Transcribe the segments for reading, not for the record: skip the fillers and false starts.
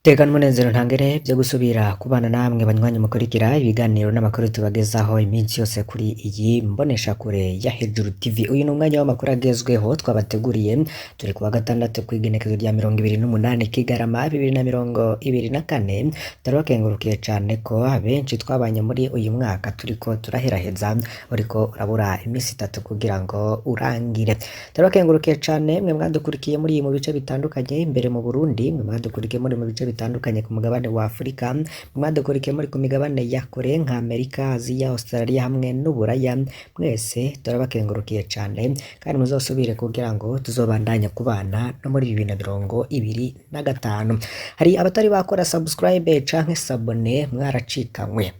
Tekana umunezero ntangere vyo gusubira kubana namwe banywanyi mukurikira ibiganiro n'amakuru tubagezaho iminsi yose kuri iyi mboneshakure ya Hejuru TV. Uyu ni umwanya w'amakuru agezweho twabateguriye, turi kuwa gatandatu kw'igenekezo rya 28 Kigarama 2024. Turabakengurukiye cane ko abenshi twabanye muri uyu mwaka turiko turaheraheza, uriko urabura iminsi 3 kugira ngo urangire. Turabakengurukiye cane mwe mwadukurikiye muri mu bice bitandukanye imbere mu Burundi, mwe mwadukurikiye muri mu bice bitandukanye ku mugabane wa Afurika, mwe mwadukurikiye muri ku migabane ya kure nka Amerika, Aziya, Australia hamwe n'Uburaya, mwese turabakengurukiye cane kandi muzosubire kugira ngo tuzobandanye kubana no muri 2025. Hari abatari bakora subscribe canke s'abonner, mwaracikanywe.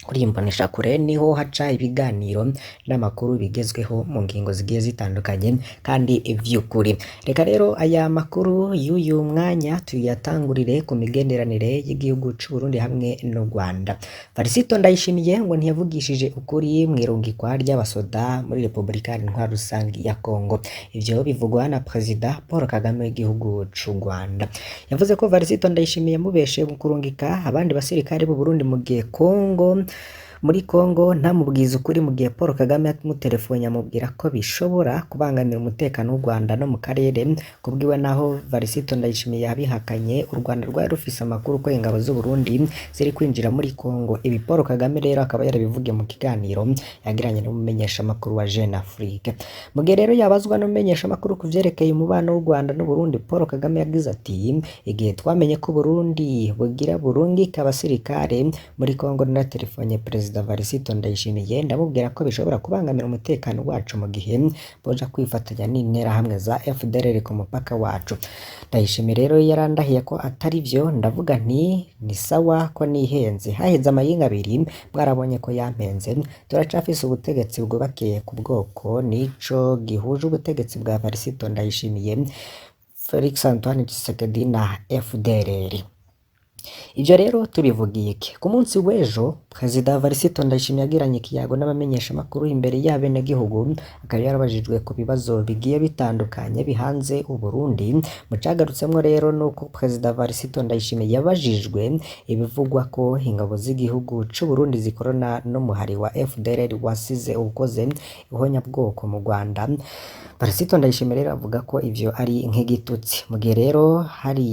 Kuri iyi mboneshakure niho haca ibiganiro n'amakuru bigezweho mu ngingo zigiye zitandukanye kandi vy'ukuri. Reka rero aya makuru y'uyu mwanya tuyatangurire ku migenderanire y'igihugu c'u Burundi hamwe n'u Rwanda. Varisito Ndayishimiye ngo ntiyavugishije ukuri mw'irungikwa ry'abasoda muri Repubulika Intwaro Rusangi ya Kongo. Ivyo bivugwa na Perezida Paul Kagame w'igihugu c'u Rwanda. Yavuze ko Varisito Ndayishimiye yamubeshe mu kurungika abandi basirikare b'u Burundi mu gihe Kongo muri Kongo ntamubwiza ukuri, mu gihe Paul Kagame yamutelefone amubwira ko bishobora kubangamira umutekano w'u Rwanda no mu karere. Kubwiwe naho Varisito Ndayishimiye yabihakanye, u Rwanda rwari rufise amakuru ko ingabo z'u Burundi ziri kwinjira muri Kongo. Ibi Paul Kagame rero akaba yarabivugiye mu kiganiro yagiranye n'umumenyeshamakuru wa Jeune Afrique. Mu gihe rero yabazwa n'umumenyeshamakuru ku vyerekeye umubano w'u Rwanda n'u Burundi, Paul Kagame yagize ati: "Igihe twamenye ko Burundi bugira burungike abasirikare muri Kongo, naratelefone Perezida Varisito Ndayishimiye ndamubwira ko bishobora kubangamira umutekano wacu mu gihe boja kwifatanya n'interahamwe za FDLR ku mupaka wacu. Ndayishimiye rero yarandahiye ko atari vyo, ndavuga nti ni sawa ko nihenze. Haheze amayinga abiri, mwarabonye ko yampenze. Turacafise ubutegetsi bwubakiye ku bwoko, nico gihuje ubutegetsi bwa Varisito Ndayishimiye, Felix Antoine Tshisekedi na FDLR." Ivyo rero tubivugiye iki? Ku munsi w'ejo Perezida Varisito Ndayishimiye yagiranye ikiyago n'abamenyeshamakuru imbere y'abenegihugu, akaba yarabajijwe ku bibazo bigiye bitandukanye bihanze Uburundi. Mu cagarutsemwo rero nuko Perezida Varisito Ndayishimiye yabajijwe ibivugwa ko ingabo z'igihugu c'u Burundi zikorana n'umuhari wa FDLR wasize ukoze ihonyabwoko mu Rwanda. Varisito Ndayishimiye rero avuga ko ivyo ari nk'igitutsi. Mu gihe rero hari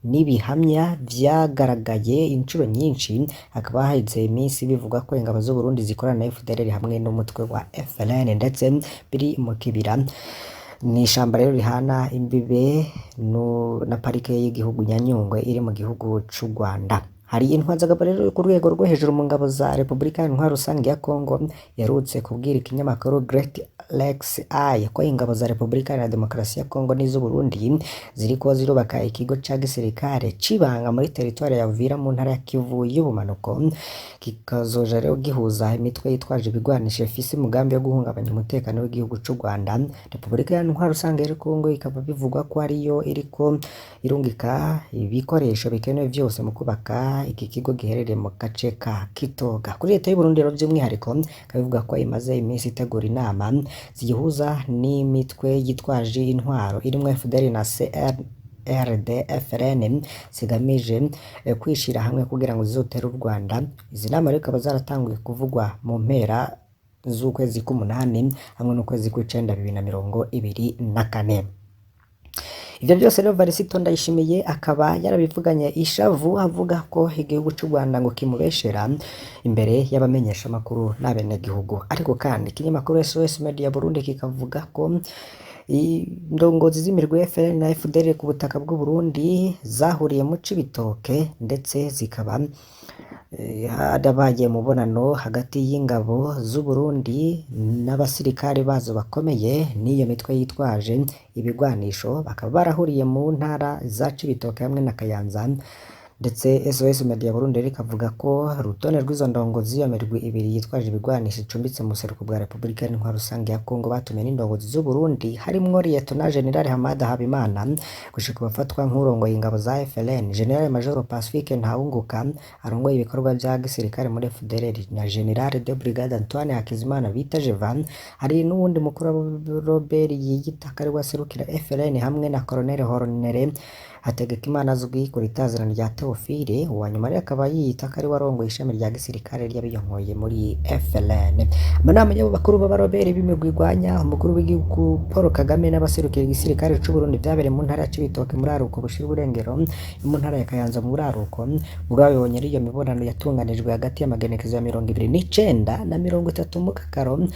n'ibihamya vyagaragaye incuro nyinshi, hakaba haheze iminsi bivugwa ko ingabo z'u Burundi zikorana na FDLR hamwe n'umutwe wa FLN, ndetse biri mu kibira ni ishamba rero rihana imbibe na parike y'igihugu Nyanyungwe iri mu gihugu c'u Rwanda. Hari intwazagabo rero ku rwego rwo hejuru mu ngabo za Repubulika Intwaro Rusange ya Kongo yarutse kubwira ikinyamakuru Great Lakes Eye ko ingabo za Repubulika Iharanira Demokarasi ya Kongo n'iz'u Burundi ziriko zirubaka ikigo ca gisirikare c'ibanga muri teritwari ya Uvira mu ntara ya Kivu y'ubumanuko, kikazoja rero gihuza imitwe yitwaje ibigwanisho ifise umugambi wo guhungabanya umutekano w'igihugu c'u Rwanda. Repubulika Intwaro Rusange ya Kongo ikaba bivugwa ko ariyo iriko irungika ibikoresho bikenewe vyose mu kubaka iki kigo giherereye mu gace ka Kitoga. Kuri leta y'u Burundi rero by'umwihariko ikaba ivuga ko imaze iminsi itegura inama ziyihuza n'imitwe yitwaje intwaro irimwo FDL na CRD FRN zigamije kwishira hamwe kugira ngo zizotere u Rwanda. Izi nama rero zikaba zaratanguye kuvugwa mu mpera z'ukwezi k'umunani hamwe n'ukwezi kw'icenda 2024. Ivyo byose rero Varisito Ndayishimiye akaba yarabivuganye ishavu, avuga ko igihugu c'u Rwanda ngo kimubeshera imbere y'abamenyeshamakuru n'abenegihugu. Ariko kandi ikinyamakuru SOS Media Burundi kikavuga ko indongozi z'imirwi FLN na FDL ku butaka bw'u Burundi zahuriye mu Cibitoke, ndetse zikaba harabaye umubonano hagati y'ingabo z'u Burundi n'abasirikare bazo bakomeye n'iyo mitwe yitwaje ibigwanisho, bakaba barahuriye mu ntara za Cibitoke hamwe na Kayanza. Ndetse SOS Media Burundi rero ikavuga ko urutonde rw'izo ndongozi z'iyo mirwi ibiri yitwaje ibigwanisho icumbitse mu buseruko bwa Repubulika Intwaro Rusange ya Kongo batumiwe n'indongozi z'u Burundi, harimwo Lieutenant General Hamad Habimana gushika bafatwa nk'urongoye ingabo za FLN, General Major Pacifique Ntawunguka arongoye ibikorwa vya gisirikare muri FDLR na General de Brigade Antoine Hakizimana bita Jevan. Hari n'uwundi mukuru Robert yiyita ko ariwe aserukira FLN hamwe na Colonel Honore Hategekimana azwi ku ritazina rya Theophile, uwa nyuma rero akaba yiyita ko ari we warongoye ishami rya gisirikare ry'abiyonkoye muri FLN. Amanama y'abo bakuru b'abarobere b'imigwi igwanya umukuru w'igihugu Paul Kagame n'abaserukira igisirikare c'u Burundi vyabereye mu ntara ya Cibitoke muri Aruko bushira uburengero no mu ntara ya Kayanza mu buraruko. Ubwabibonye ari iyo mibonano yatunganijwe hagati y'amagenekezo ya 29 na 30 Mukakaro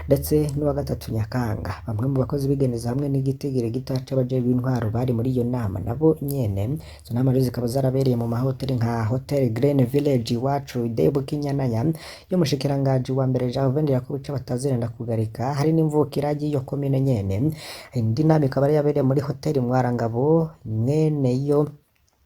ndetse n'uwa 3 Nyakanga. Bamwe mu bakozi b'igeneza hamwe n'igitigiri gito c'abajejwe intwaro bari muri iyo nama nabo nyene. Izo nama rero zikaba zarabereye mu mahoteli nka Hotel Green Village Iwacu de Bukinyanaya y'umushikiranganji wa mbere Gervais Ndirakobuca batazirenda kugarika, hari n'imvukira y'iyo komine nyene. Indi nama ikaba yari yabereye muri Hotel Mwarangabo mwene yo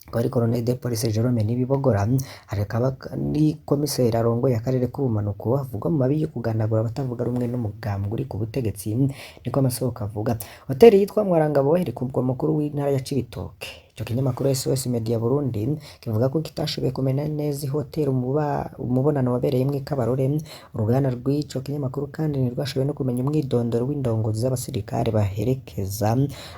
akaba ari Colonel de Police Jerome Nibibogora, akaba ni komiseri arongoye akarere k'ubumanuko avugwa mu mabi yo kuganagura abatavuga rumwe n'umugambwe uri ku butegetsi, niko amasoko avuga. Hoteli yitwa Mwarangabo iri ku mugwa mukuru w'intara ya Cibitoke. Ico kinyamakuru SOS Media Burundi kivuga ko kitashoboye kumenya neza ihoteli umubonano wabereyemwo i Kabarore. Uruganda rw'ico kinyamakuru kandi ntirwashoboye no kumenya umwidondoro w'indongozi z'abasirikare baherekeza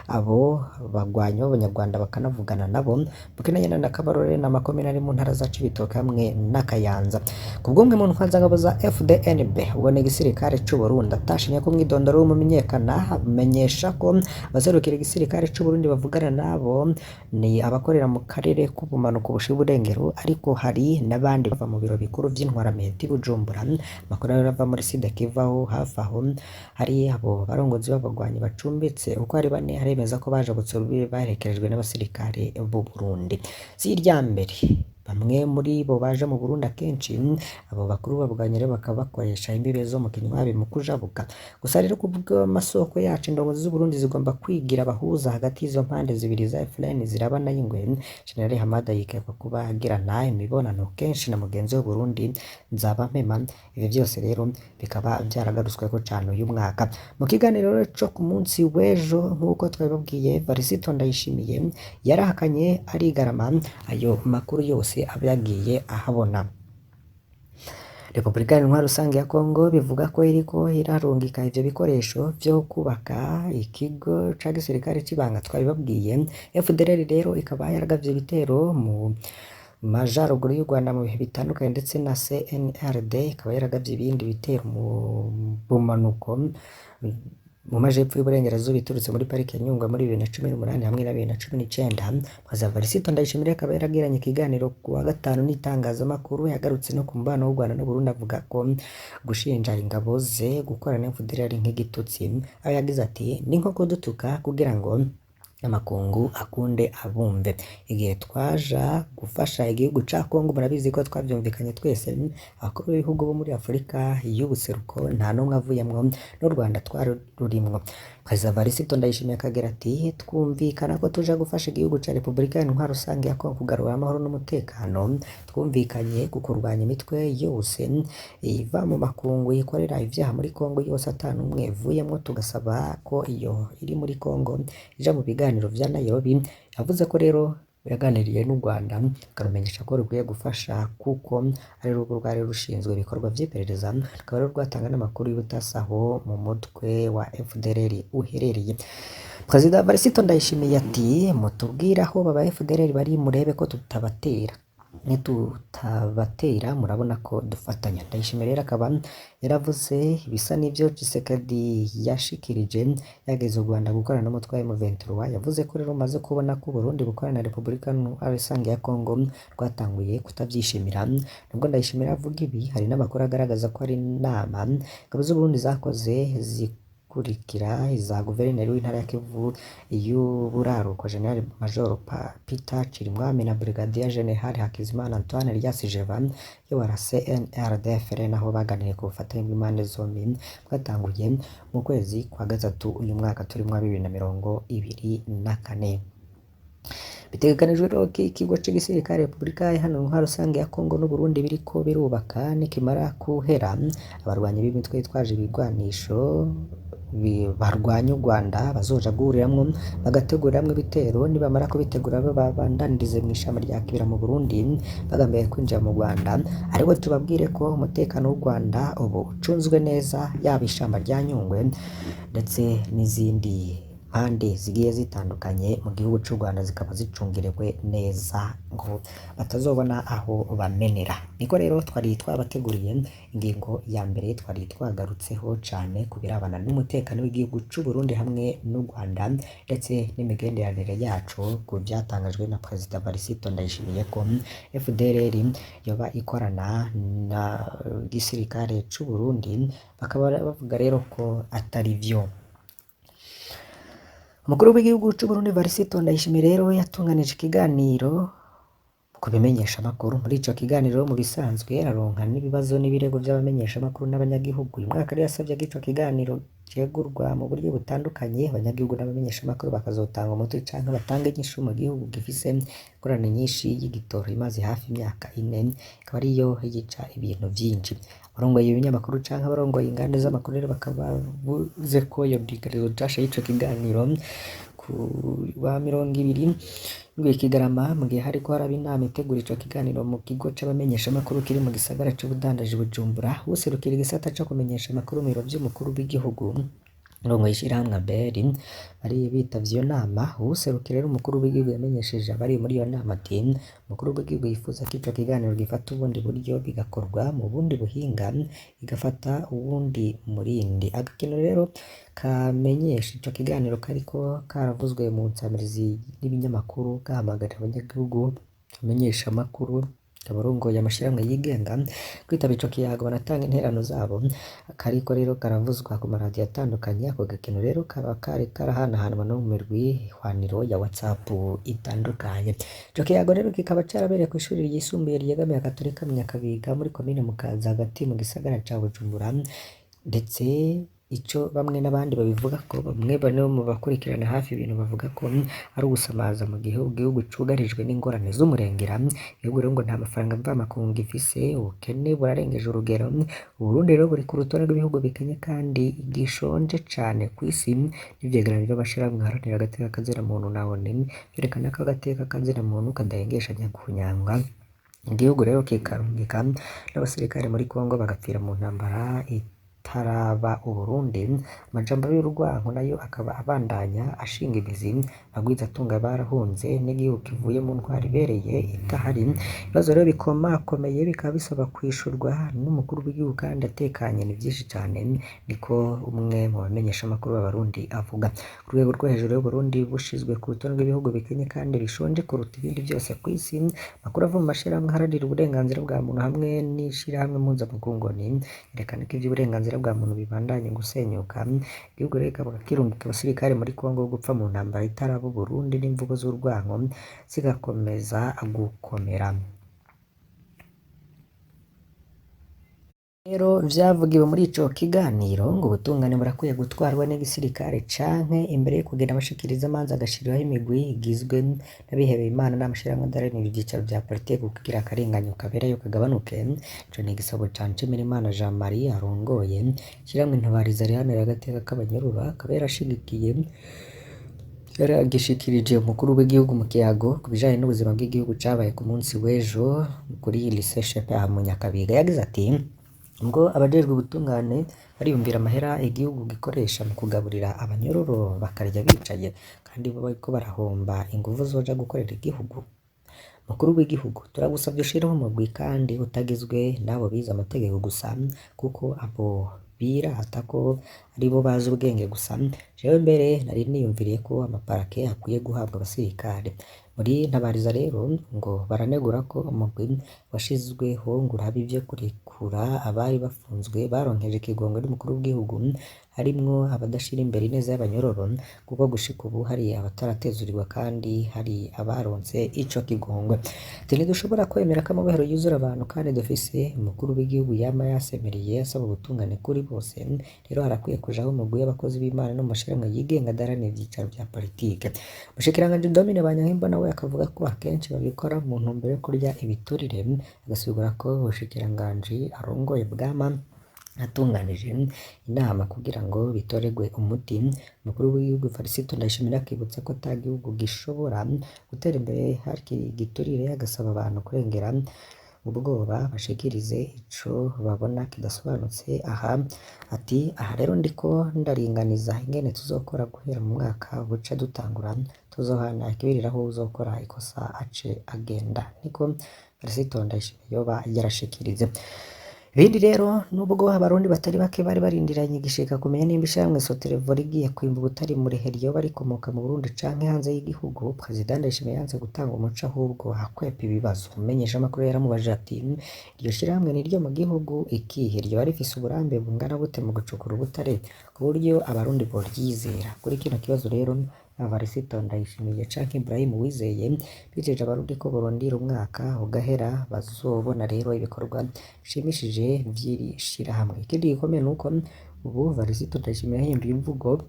abo bagwanyi b'Abanyarwanda bakanavugana nabo. Bukinanyana na Kabarore n'amakomine ari mu ntara za Cibitoke hamwe na Kayanza. Ku bw'umwe mu ntwazangabo za FDNB, ubwo ni igisirikare c'u Burundi, atashimye ko umwidondoro w'umumenyekana, amenyesha ko abaserukira igisirikare c'u Burundi bavugana nabo ni abakorera mu karere k'ubumanuko bushira uburengero, ariko hari n'abandi bava mu biro bikuru vy'intwaramenti Bujumbura. Amakuru rero ava muri Sud Kivu aho hafi aho hari abo barongozi b'abagwanyi bacumbitse uko ari bane, haremeza ko bajabutse urubibe baherekejwe n'abasirikare b'u Burundi. Si irya mbere bamwe muri bo baje mu Burundi akenshi abo bakuru b'abagwanyi rero bakaba bakoresha imbibe zo mu Kinywabi mu kujabuka. Gusa rero kubw'amasoko yacu, indongozi z'u Burundi zigomba kwigira abahuza hagati y'izo mpande zibiri za FLN zirabana y'ingwe. General Hamada yikekwa kuba agirana imibonano kenshi na mugenzi we Burundi Nzabampema. Ibi vyose rero bikaba vyaragarutsweko cane uyu mwaka. Mu kiganiro rero co ku munsi w'ejo nk'uko twabibabwiye, Varisito Ndayishimiye yarahakanye arigarama ayo makuru yose aba yagiye ahabona. Repubulika Iharanira Rusange ya Kongo bivuga ko iriko irarungika ivyo bikoresho vyo kubaka ikigo ca gisirikare c'ibanga twabibabwiye. FDLR rero ikaba yaragavye ibitero mu majaruguru y'u Rwanda mu bihe bitandukanye, ndetse na CNRD ikaba yaragavye ibindi bitero mu bumanuko mu majepfo y'uburengerazuba iturutse muri parike ya Nyungwe muri 2018 hamwe na 2019. Perezida Varisito Ndayishimiye akaba yaragiranye ikiganiro ku wa gatanu n'itangazamakuru, yagarutse no ku mubano w'u Rwanda n'u Burundi, avuga ko gushinja ingabo ze gukorana na FDLR ari nk'igitutsi, aho yagize ati ni nko kudutuka kugira ngo amakungu akunde abumve. Igihe twaja gufasha igihugu ca Kongo murabizi ko twavyumvikanye twese, abakuru b'ibihugu bo muri Afurika y'ubuseruko nta n'umwe avuyemwo, n'u Rwanda twari rurimwo. Perezida Varisito Ndayishimiye akagira ati twumvikana ko tuja gufasha igihugu ca Repubulika Iharanira Rusange ya Kongo kugarura amahoro n'umutekano, twumvikanye ku kurwanya imitwe yose iva mu makungu ikorera ivyaha muri Kongo yose ata n'umwe ivuyemwo, tugasaba ko iyo iri muri Kongo ija mu biganiro vya Nairobi. Yavuze ko rero yaganiriye n'u Rwanda akarumenyesha ko rukwiye gufasha kuko ari rwo rwari rushinzwe ibikorwa vy'iperereza, rukaba rero rwatanga n'amakuru y'ubutasi aho mu mutwe wa FDLR uherereye. Perezida Varisito Ndayishimiye ati mutubwire aho baba FDLR bari murebe ko tutabatera, nitutabatera murabona ko dufatanya. Ndayishimiye rero akaba yaravuze ibisa n'ivyo Tshisekedi yashikirije yageze u Rwanda gukorana n'umutwe wa M23. Yavuze ko rero umaze kubona ko Burundi bukorana na Repubulika Rusange ya Kongo rwatanguye kutavyishimira. Nubwo Ndayishimiye avuga ibi, hari n'amakuru agaragaza ko hari inama ingabo z'u Burundi zakoze zikurikira iza guverineri w'intara ya Kivu y'uburaruko General Major Peter Chirimwami na Brigadier General Hakizimana Antoine Elias Jeva uyobora CNRD-FRN, naho baganiriye ku bufatanye bw'impande zombi bwatanguye mu kwezi kwa gatatu uyu mwaka turimwo 2024. Bitegekanijwe rero ko ikigo c'igisirikare Repubulika Iharanira Rusange ya Kongo n'u Burundi biriko birubaka nikimara kuhera, abarwanyi b'imitwe yitwaje ibigwanisho barwanya u Rwanda bazoja guhuriramwo bagateguriramwo ibitero, nibamara kubitegura babandanirize mw'ishamba rya Kibira mu Burundi bagambiriye kwinjira mu Rwanda. Ariko tubabwire ko umutekano w'u Rwanda ubu ucunzwe neza, yaba ishamba rya Nyungwe ndetse n'izindi mpande zigiye zitandukanye mu gihugu c'u Rwanda zikaba zicungerewe neza ngo batazobona aho bamenera. Niko rero twari twabateguriye ingingo ya mbere, twari twagarutseho cane ku birabana n'umutekano w'igihugu c'u Burundi hamwe n'u Rwanda ndetse n'imigenderanire yaco, ku vyatangajwe na Perezida Varisito Ndayishimiye ko FDLR yoba ikorana na gisirikare c'u Burundi, bakaba bavuga rero ko atari vyo. Umukuru w'igihugu c'u Burundi Varisito Ndayishimiye rero yatunganije ikiganiro ku bimenyeshamakuru. Muri ico kiganiro mu bisanzwe araronka n'ibibazo n'ibirego vy'abamenyeshamakuru n'abanyagihugu. Uyu mwaka rero yasavye ko ico kiganiro cegurwa mu buryo butandukanye, abanyagihugu n'abamenyeshamakuru bakazotanga umuti canke batanga inyishu mu gihugu gifise ingorane nyinshi y'igitoro imaze hafi imyaka 4, ikaba ariyo yica ibintu vyinshi. Abarongoye ibinyamakuru canke abarongoye inganda z'amakuru rero bakaba bavuze ko iyo ndinganizo nshasha y'ico kiganiro ku wa 27 Kigarama, mu gihe hariko haraba inama itegura ico kiganiro mu kigo c'abamenyeshamakuru kiri mu gisagara c'ubudandaji Bujumbura, uwuserukira igisata co kumenyesha amakuru mu biro vy'umukuru w'igihugu urongoye ishirahamwe ABEL bari bitavye iyo nama. Uwuserukira rero umukuru w'igihugu yamenyesheje abari muri iyo nama ati: umukuru w'igihugu yifuza ko ico kiganiro gifata ubundi buryo, bigakorwa mu bundi buhinga, bigafata uwundi murindi. Agakino rero kamenyesha ico kiganiro kariko karavuzwe mu nsamirizi n'ibinyamakuru, gahamagarira abanyagihugu, abamenyesha amakuru, abarongoye amashirahamwe yigenga kwitaba ico kiyago banatanga intererano zabo. Kariko rero karavuzwa ku maradiyo atandukanye. Ako gakino rero kaba kari karahanahanwa no mu mirwi hwaniro ya WhatsApp itandukanye. Ico kiyago rero kikaba carabereye kw'ishuri ryisumbuye ryegamiye Katolika mu Nyakabiga muri komine Mukaza hagati mu gisagara ca Bujumbura, ndetse ico bamwe n'abandi babivuga ko bamwe bane mu bakurikirana hafi ibintu bavuga ko ari ugusamaza mu gihe igihugu cugarijwe n'ingorane z'umurengera. Igihugu rero ngo nta mafaranga mvamakungu gifise, ubukene burarengeje urugero. Uburundi rero buri ku rutonde rw'ibihugu bikenye kandi gishonje cane kw'isi. N'ivyegeranyo vy'amashirahamwe aharanira agateka kazina-muntu na ONU vyerekana ko agateka kazina-muntu kadahengeshanya kunyangwa. Igihugu rero kikarungika n'abasirikare muri Kongo bagapfira mu ntambara itaraba Uburundi. Amajambo y'urwanko nayo akaba abandanya ashinga imizi, abagwizatunga barahunze n'igihugu kivuye mu ntwaro ibereye idahari. Ibibazo rero bikomakomeye bikaba bisaba kwishurwa n'umukuru w'igihugu kandi atekanye ni vyinshi cane, niko umwe mu bamenyeshamakuru b'Abarundi avuga. Ku rwego rwo hejuru y'Uburundi bushizwe ku rutonde rw'ibihugu bikenye kandi bishonje kuruta ibindi vyose kw'isi. Amakuru ava mu mashirahamwe aharanira uburenganzira bwa muntu hamwe n'ishirahamwe mpuzamakungu ONU yerekana ko ivy'uburenganzira bwa muntu bibandanya gusenyuka. Igihugu rero kikaba kirungika abasirikare muri Kongo gupfa mu ntambara itaraba Uburundi, n'imvugo z'urwanko zigakomeza gukomera. Rero vyavugiwe muri ico kiganiro ngo ubutungane burakwiye gutwarwa n'igisirikare canke imbere yo kugenda bashikiriza amanza agashiriraho imigwi igizwe n'abihebeye Imana n'amashirahamwe adaharanira ivyicaro vya politike kugira akarenganyo kaberayo kagabanuke. Ico ni igisabo ca Nshimirimana Jean Marie arongoye ishirahamwe Ntabariza riharanira agateka k'abanyororo, akaba yarashigikiye yaragishikirije umukuru w'igihugu mu kiyago ku bijanye n'ubuzima bw'igihugu cabaye ku munsi w'ejo kuri Lycée Shepherd mu Nyakabiga. Yagize ati: ubwo abajejwe ubutungane bariyumvira amahera igihugu gikoresha mu kugaburira abanyororo bakarya bicaye, kandi bo bariko barahomba inguvu zoja gukorera igihugu. Mukuru w'igihugu, turagusavye ushireho umugwi kandi utagizwe n'abo bize amategeko gusa, kuko abo birata ko aribo bazi ubwenge gusa. Jewe mbere nari niyumviriye ko amaparake akwiye guhabwa abasirikare. Muri Ntabariza rero ngo baranegura ko umugwi washizweho ngo urabe ivyo kurekura abari bafunzwe baronkeje ikigongo n'umukuru w'igihugu, harimwo abadashira imbere ineza y'abanyororo, kuko gushika ubu hari abataratezurirwa kandi hari abaronse ico kigongwe. Ati ntidushobora kwemera ko amabohero yuzura abantu kandi dufise umukuru w'igihugu yama yasemereye asaba ubutungane kuri bose. Rero harakwiye kujaho umugwi w'abakozi b'Imana no mu mashirahamwe yigenga adaharanira ivyicaro vya politike. Umushikiranganji Domine Banyankimbona nawe akavuga ko akenshi babikora mu ntumbero yo kurya ibiturire, agasigura ko ubushikiranganji arongoye bwama atunganije inama kugira ngo bitoregwe umuti. Umukuru w'igihugu Varisito Ndayishimiye akibutsa ko ata gihugu gishobora gutera imbere hakiri igiturire, agasaba abantu kurengera Ubwoba bashikirize ico babona kidasobanutse. Aha ati aha rero ndiko ndaringaniza ingene tuzokora guhera mu mwaka buca dutangura, tuzohana ikibiriraho, uwuzokora ikosa ace agenda. Niko Varisito Ndayishimiye yoba yarashikirize. Ibindi rero, nubwo abarundi batari bake bari barindiranye igishika kumenya nimba ishirahamwe Soterevo rigiye kwimba ubutare mu Rehe ryoba rikomoka mu Burundi canke hanze y'igihugu, Perezida Ndayishimiye yanse gutanga umuco ahubwo akwepa ibibazo. Umumenyeshamakuru yaramubajije ati iryo shirahamwe ni iryo mu gihugu ikihe, ryoba rifise uburambe bungana gute mu gucukura ubutare ku buryo abarundi boryizera? Kuri kino kibazo rero, Varisito Ndayishimiye canke Ibrahim Uwizeye bijeje abarundi ko borondira umwaka ugahera bazobona rero ibikorwa bishimishije vy'iri shirahamwe. Ikindi gikomeye nuko ubu Varisito Ndayishimiye yahinduye imvugo,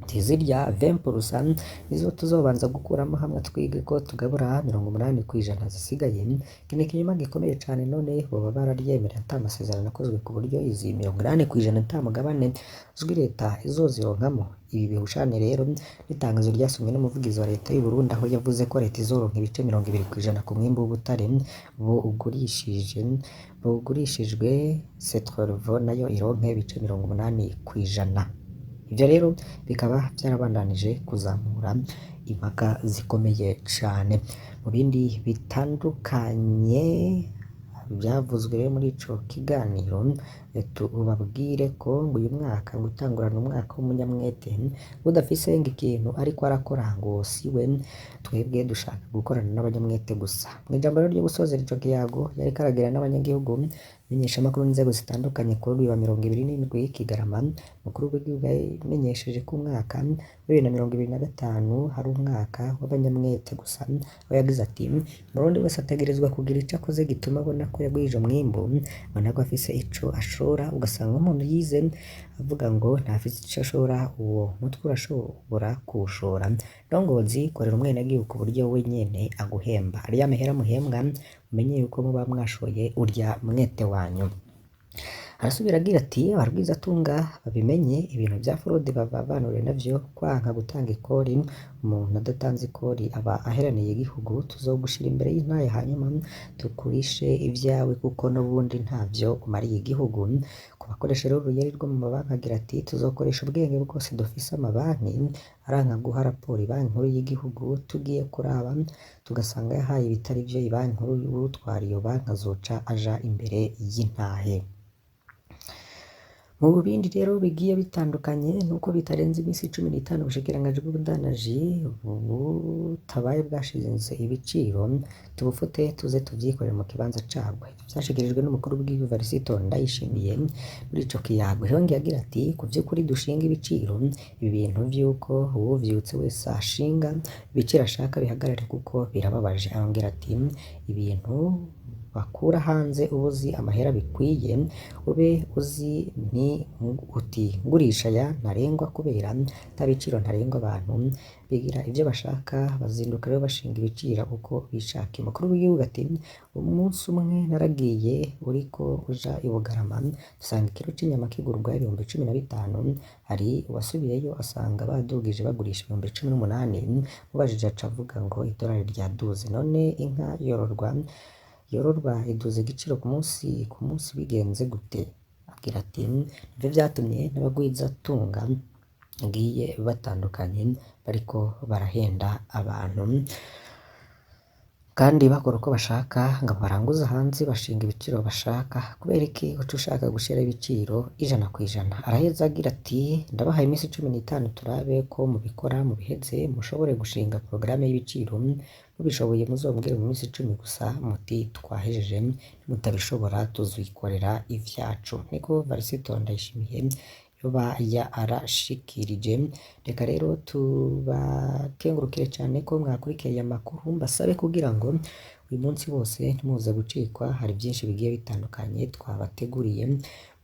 zirya 20% nizo tuzobanza gukuramo hamwe twige ko tugabura 80% zisigaye. Iki ni ikinyoma gikomeye cane, none boba bararyemerera ata masezerano akozwe ku buryo izi 80% ata mugabane uzwi leta izozironkamo. Ibi bihushane rero n'itangazo ryasomwe n'umuvugizi wa leta y'u Burundi, aho yavuze ko leta izoronka ibice 20% ku mwimbu w'ubutare bugurishijwe, Setrelvo nayo ironke ibice 80%. Ivyo rero bikaba vyarabandanije kuzamura impaka zikomeye cane. Mu bindi bitandukanye vyavuzwe rero muri ico kiganiro, tubabwire ko ngo uyu mwaka ngo utangurana umwaka w'umunyamwete, udafise ngo ikintu ariko arakora ngo siwe, twebwe dushaka gukorana n'abanyamwete gusa. Mw'ijambo rero ryo gusozera ico kiyago yariko aragira n'abanyagihugu, menyeshamakuru n'inzego zitandukanye kuri uyu wa 27 Kigarama, umukuru w'igihugu yamenyesheje ko umwaka wa 2025 hari umwaka w'abanyamwete gusa, aho yagize ati umurundi wese ategerezwa kugira ico akoze gituma abona ko yagwije umwimbu, abona ko afise ico ashora. Ugasanga umuntu yize avuga ngo ntafise ico ashora, uwo mutwe urashobora kuwushora. Ndongozi korera umwenegihugu ku buryo we nyene aguhemba, ariya mahera muhembwa mumenye yuko muba mwashoye urya mwete wanyu. Arasubira agira ati abarwizatunga babimenye, ibintu vya fraude bavavanure navyo, kwanka gutanga ikori, umuntu adatanze ikori aba aheraniye igihugu, tuzogushira imbere y'intahe hanyuma tukurishe ivyawe kuko n'ubundi ntavyo umariye igihugu. Ku bakoresha rero uruyeri rwo mu mabanki agira ati tuzokoresha ubwenge bwose dufise, amabanki aranka guha raporo ibanki nkuru y'igihugu, tugiye kuraba tugasanga yahaye ibitari vyo ibanki nkuru, uwutwara iyo banki azoca aja imbere y'intahe. Mu bindi rero bigiye bitandukanye nuko bitarenze iminsi 15 ubushikiranganji bw'ubudandaji butabaye bwashinze ibiciro, tubufute tuze tuvyikorere mu kibanza cabwo. Ivyo vyashikirijwe n'umukuru w'igihugu Varisito Ndayishimiye muri ico kiyago. Yongeye agira ati ku vy'ukuri dushinga ibiciro, ibi bintu vy'uko uwuvyutse wese ashinga ibiciro ashaka bihagarare kuko birababaje. Arongera ati ibintu bakura hanze ubuzi amahera bikwiye, ube uzi nti uti ngurisha aya ntarengwa, kubera ata biciro ntarengwa abantu bigira ivyo bashaka, bazinduka rero bashinga ibiciro uko bishakiye. Umukuru w'igihugu ati umunsi umwe naragiye uriko uja i Bugarama dusanga ikiro c'inyama kigurwa 15,000, hari uwasubiyeyo asanga badugije bagurisha 18,000, mubajije aca avuga ngo idolari ryaduze. None inka yororwa iduza igiciro ku munsi bigenze gute? Agira ati nivyo vyatumye n'abagwizatunga bagiye batandukanye bariko barahenda abantu kandi bakora uko bashaka, ngo baranguza hanze bashinga ibiciro bashaka. Kubera iki uca ushaka gushira ibiciro 100%? Araheza agira ati ndabahaye iminsi 15 turabe ko mubikora mubiheze, mushobore gushinga porogaramu y'ibiciro, mubishoboye muzombwire mu minsi 10 gusa muti twahejeje, mutabishobora tuzikorera ivyacu. Niko Varisito Ndayishimiye yoba yarashikirije. Reka rero tubakengurukire cane ko mwakurikiye aya makuru, mbasabe kugira ngo uyu munsi wose ntimuze gucikwa, hari vyinshi bigiye bitandukanye twabateguriye.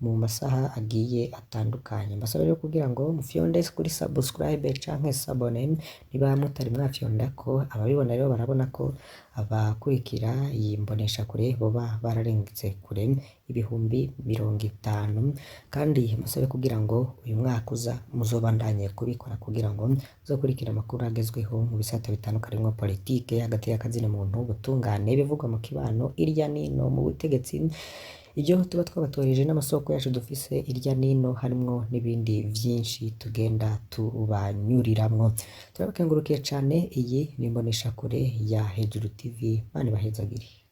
Mu masaha agiye atandukanye, mbasaba rero kugira ngo mufyonde kuri subscribe canke s'abonner niba mutari mwafyondako. Ababibona rero barabona ko abakurikira iyi mboneshakure boba bararengetse kure 50.000, kandi mbasabe kugira ngo uyu mwaka uza muzobandanye kubikora kugira ngo muzokurikire amakuru agezweho mu bisata bitandukanye, harimwo politike, hagati y'akazina muntu, ubutungane, ibivugwa mu kibano, irya nino mu butegetsi, ibyo tuba twabatoreje n'amasoko yacu dufise irya nino, harimwo n'ibindi vyinshi tugenda tubanyuriramwo. Turabakengurukiye cane. Iyi ni imboneshakure ya Hejuru TV. Mana ibahezagire.